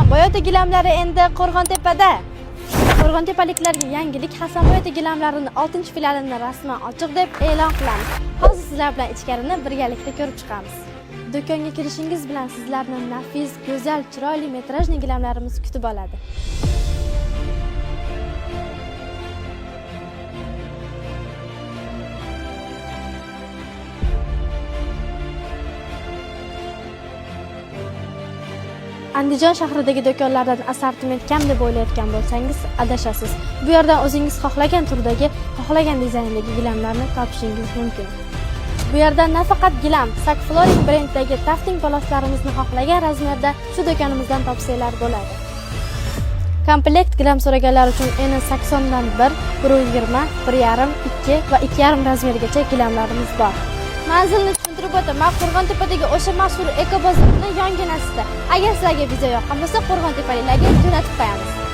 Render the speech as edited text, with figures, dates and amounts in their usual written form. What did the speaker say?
Hasanboy ota gilamlari endi Qo'rg'ontepada. Qo'rg'ontepaliklarga yangilik: Hasanboy ota gilamlarini 6-filialini rasman ochiq deb e'lon qilamiz. Hozir sizlar bilan ichkarini birgalikda ko'rib chiqamiz. Do'konga kirishingiz bilan sizlarni nafis, go'zal, chiroyli metrajli gilamlarimiz kutib oladi. Andijon shahridagi do'konlardan assortiment kam deb o'ylayotgan bo'lsangiz, adashasiz. Bu yerdan o'zingiz xohlagan turdagi, xohlagan dizayndagi gilamlarni topishingiz mumkin. Bu yerdan nafaqat gilam, Sak Flooring brenddagi tafting poloslarimizni xohlagan razmerda shu do'konimizdan topsanglar bo'ladi. Komplekt gilam so'raganlar uchun eni 80 dan 1, 1.20, 1.5, 2 va 2.5 razmergacha gilamlarimiz bor. Manzilni tushuntirib o'taman. Qo'rg'ontepadagi o'sha mashhur eko bozorning yonginasida. Agar sizlarga video yoqqan bo'lsa, Qo'rg'ontepaliklarga jo'natib qo'yamiz.